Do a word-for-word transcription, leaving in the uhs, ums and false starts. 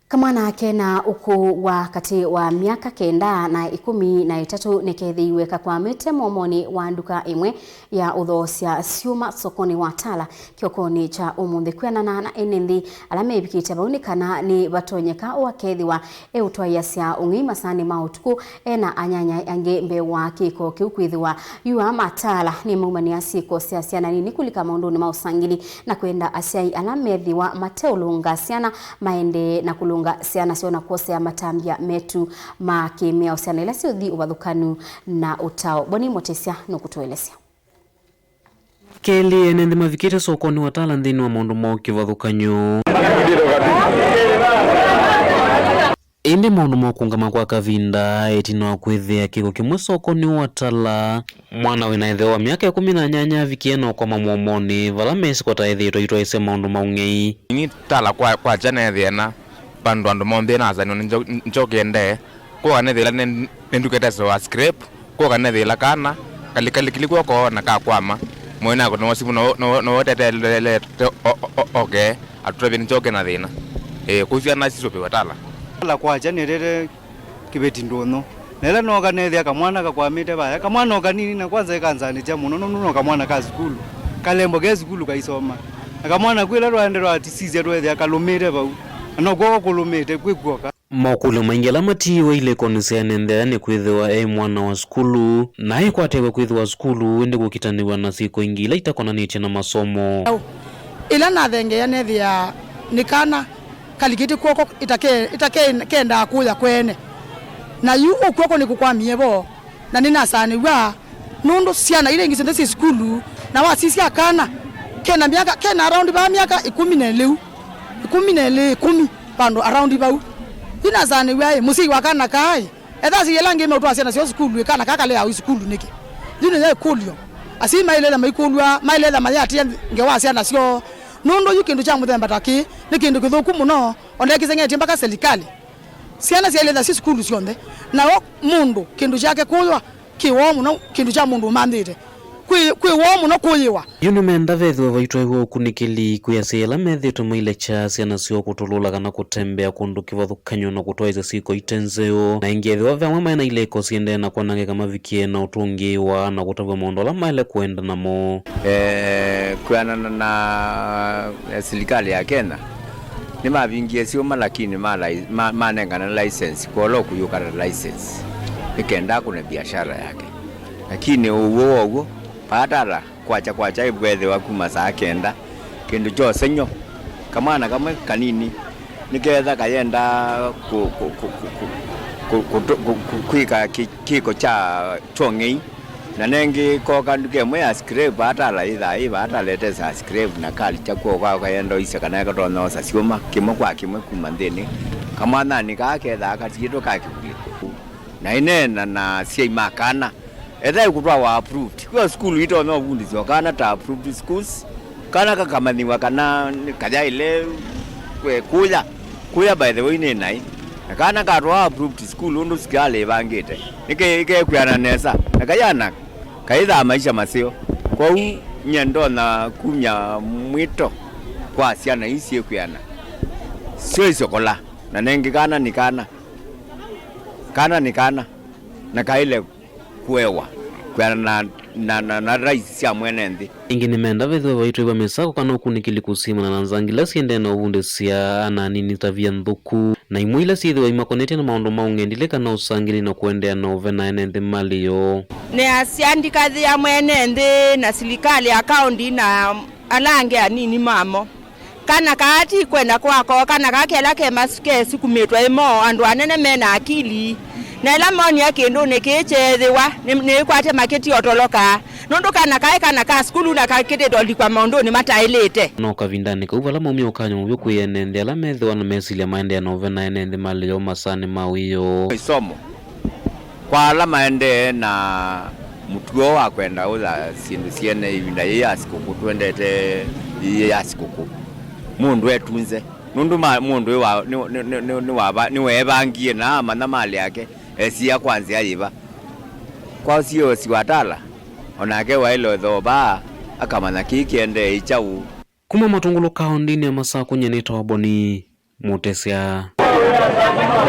Kamwana kena ũkũũ wa katĩ wa myaka kenda na ĩkũmi na ĩtatũ nĩkethĩiwe kakwamĩte mũomonĩ wa nduka ĩmwe ya ũthoosya syũma sokonĩ wa Tala kĩokonĩ kya ũmũnthĩ. Kwĩanana na ene nthĩ ala mevikĩte vau, nĩ kana nĩ vatonyeka ũakethĩwa eũtwaĩasya ũng'ei masaanĩ ma ũtukũ ena anyanyae angĩ mbee wa kĩko kĩu kwĩthĩwa yu aa ma Tala nĩmaumanĩa syĩko sya syana nini kũlika maũndũnĩ ma ũsangili, na kwenda asyai ala methĩwa mateũlũnga syana maendee na kũlũnga syana syoo na kwosea matambya metu ma kĩmĩao syana ila syĩũthi ũvathũkanu na ũtao. Boni Mũtĩsya nũkũtũelesya. Kelĩ, ene nthĩ mavikĩte sokonĩ wa Tala nthĩnĩ wa maũndũ ma kĩvathũkany'o. Ĩndĩ maũndũ ma kũũngama kwa kavinda, ĩtina wa kwĩthĩa kĩko kĩmwe sokonĩ wa Tala, mwana wĩna ĩtheo wa myaka ĩkũmi na nyanya avikie na ũkwama mũomonĩ, vala mesĩ kwataĩthĩtwe aitwaĩsya maũndũ ma ũng'ei. Ni Tala kwa, kwakya neethĩa na vandũ andũ monthe na asanĩwa nĩ njo-, njoke ndee. Kwoka nethĩla nĩ, nĩ nduka ĩtasewa scrap. Kwoka nethĩla kana kali, kali kili kwoko na kakwama. Mwene ako nĩwasimu nowetetelelete oke atũtavye nĩ njoke na thĩna. Ĩĩ, kũu syana sisũpĩwe Tala. Tala kwakya nĩtete kĩveti ndũnyũ. Na ĩla nooka neethĩa kamwana kakwamĩte vaya. Kamwana o kanini na kwanza ĩkanzanĩsya mũno nũndũ no kamwana ka sukulu. Kalembo ke sukulu kaisoma. Na kamwana kwĩla twaende twatisisya tweethĩa kalũmĩte vau. Na no kw'oko kũlũmĩte kwĩ kuoka. Makũlyo maingĩ ala matiiwe ilĩkonĩ sya ene nthĩ aya nĩ kwĩthĩwa e mwana wa sukulu, na aikwatĩwe kwĩthĩwa sukulu, ĩndĩ kũkitanĩw'a na syĩko ingĩ ila itakonanĩtye na masomo. Ĩla nathengeea, neethĩa nĩ kana kalikĩtye kw'oko ĩtake-, ĩtake-, kendaa kũya kwene. Na yu ũkw'oko nĩkũkwamie vo, na nĩnasaanĩw'a nũndũ syana ila ingĩ syonthe syĩ sukulu, na wasisya kana kena myaka, kena around vaa myaka ĩkũmi na ĩlĩ, ĩkũmi na ĩlĩ, ĩkũmi, vandũ around vau. Yu nasaanĩw'a ĩ, mũsyai wa kana kaa ĩ, etha asyai ala angĩ meũtwaa syana syoo sukulu ĩ, kana kaa kaleaa ũ sukulu nĩkĩ? Yu nĩyo ĩkũlyo. Asyai maĩlĩtha maikũlw'a, maĩlĩtha mayatĩĩa ngewa wa syana syoo, nũndũ yu kĩndũ kya mũthemba ta kĩĩ nĩ kĩndũ kĩthũku mũno, o na ĩkĩseng'etye mbaka selikalĩ. Syana syaĩlĩtha syĩ sukulu syonthe, nao mũndũ kĩndũ kyake kũywa kĩ woo mũno, kĩndũ kya mũndũ ũmanthĩte kwĩ, kwĩ woo mũno kũyĩwa. Yu nĩmenda vethĩwe vaitwaĩwa ũkunĩkĩli kwĩ asyai ala methĩĩtwe mailekya syana syoo kũtũlũla kana kũtembea kũndũ kĩvathũkany'o na kũtwaĩsya syĩko ite nzeo, na ĩngĩ ethĩwa ve amwe maĩ na ilĩko syĩendee na kwanangĩka mavikie na ũtũngĩĩwa na kũtavw'a maũndũ ala maĩle kũenda namo. Eh, kwĩanana na, eh, silikalĩ ya Kenya, nĩmavingie syũma, lakini ma-, ma-, manengane license, kwola ũkũyũka na license, nĩ kenda akũne biashara yake. Lakini ũw'o wa ũw'o, vaa Tala kwakya kwakya ĩvwethĩwa kuma saa kenda, kĩndũ kya ũsengy'o, kamwana kamwe kanini nĩketha kayenda kũ-, kũ-, kũ-, kwĩka kĩ-, kĩko kya kyong'ei. Na nengĩ koka nduka ĩmwe ya scrap, vaa Tala yĩthaa yĩ vaa Tala ĩtesa scrap, na kalikya kwoo kwao kayenda ũisya kana katonya osa syũma kĩmwe kwa kĩmwe kuma nthĩnĩ. Kamwanyanĩ kaa kethaa katiĩtwe ka kĩvulĩ. Na ĩneena na asyai ma kana, etha ĩkũtwawa approved. Kwĩ sukulu itonya ũvundĩsya o kana ta approved schools, kana kakamanyĩwa kana nĩ kayaĩle kwe-, kũya. Kũya, by the way, nĩ naĩ. Na kana katwawa approved school ũndũ sikalĩ ĩvangĩte, nĩke-, ĩkekwĩana nesa na kayana kaĩthaa maisha maseo. Kwoou nyie ndonya kumya mwĩto kwa syana ii syĩkwĩana, syo isyokola. Na nengĩ kana nĩ kana, kana nĩ kana, na kaĩle kũewa kwĩana na, na, na, na rights sya mwene nthĩ. Ĩngĩ nĩmenda vethĩwe vaitwaĩwa mĩsako kana ũkunĩkĩli kũsimana na nzangila syĩendee na ũvundĩsya ana anini tavia nthũku, na imwe ila syĩthĩwa imakonetye na maũndũ ma ũng'endilĩ kana ũsangĩli na kũendeea na ũvena ene nthĩ malĩ yoo. Nĩasya ndikathĩa mwene nthĩ na silikalĩ ya kaũndi na ala angĩ anini mamo. Kana kaa ti kwenda kwako, kana kaa kela ke mas-, kesukumĩtwe ĩmo andũ anene me na akili. Na ĩla monia kĩndũnĩ kĩĩ kyeethĩwa, nĩ, nĩkwate makĩtiotoloka. Nũndũ kana kaĩ kana ka sukulu na kakĩtĩtwe likwa maũndũnĩ mataĩlĩte. No kavindanĩ kau vala maumya ũkany'o mũvyũ kwĩ ene nthĩ ala methĩwa na mesilya maendeea na ũvena ene nthĩ malĩ yoo masaanĩ ma wĩoo. Ĩsomo. Kwa ala maendee na mũtuo wa kwenda ũya syĩndũ syene ĩvinda yĩĩ ya sikũkũ, twendete yĩĩ ya sikũkũ, mũndũ etunze, nũndũ ma-, mũndũ ĩ wa-, nĩ, nĩ, nĩ, nĩ, nĩwava-, nĩweevangie na amanya malĩ ake, esiĩa kwa nzĩa yĩva. Kwa ũsiĩĩsi wa Tala, o nake waĩle ũthoo vaa, akamanya kĩĩ kĩendee kyaũ. Kuma Matũngũlũ kaũndĩnĩ ya Masakũ, nyie nĩtawa Boni Mũtesya.